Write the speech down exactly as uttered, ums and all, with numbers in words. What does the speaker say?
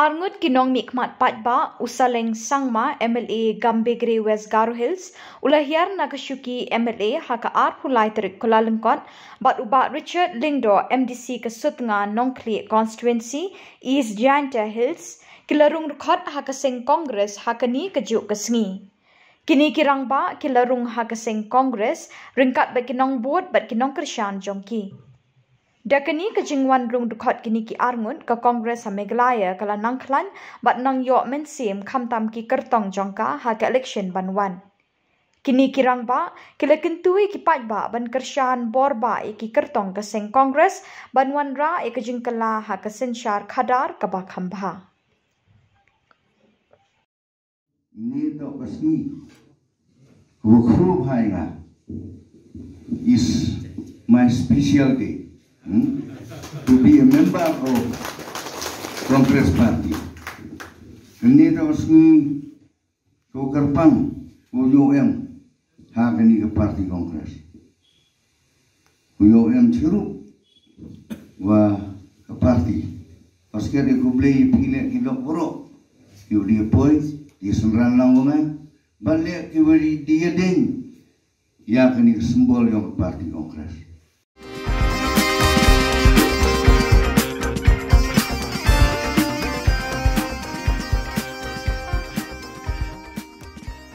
Arngut ki nongmihkhmat paidbah, u Saleng Sangma, M L A Gambegre West Garo Hills, u la hiar na ka shuki M L A ha ka arphew lai tarik Kyllalyngkot, bad u Bah Richard Lyngdoh, M D C ka Sutnga Nongkhlieh Constituency, East Jaintia Hills, ki la rung dkhot ha ka seng Congress ha kane kajuh ka sngi. Kine ki rangbah ki la rung ha ka seng Congress ryngkat bad ki nongbud bad ki nongkyrshan jong ki. Da kane ka jingwan rung dkhot kine ki arngut, ka Congress ha Meghalaya ka la nang khlaiñ bad nang ïoh mynsiem khamtam ki kyrtong jong ka ha ka election ban wan. Kine ki rangbah ki la kyntu ïa ki paidbah ban kyrshan bor bah ïa ki kyrtong ka seng Congress ban wanrah ïa ka jingkylla ha ka synshar khadar kaba kham bha. Nitoh ka sngi kaba khublei bha ïa nga, is my special day, hmm? To be a member of Congress Party. Nitoh ka sngi kaba kyrpang kaba ïoh em ha kane ka party Congress. Kaba ïoh em chirup wa ka party. Paskhet ïa khublei ïa phi leh ki lok baroh, ïa u dei poi, ïa synran lang wa nga, bad leh ki wa dei ïa ding ïa kane ka symbol jong ka party Congress.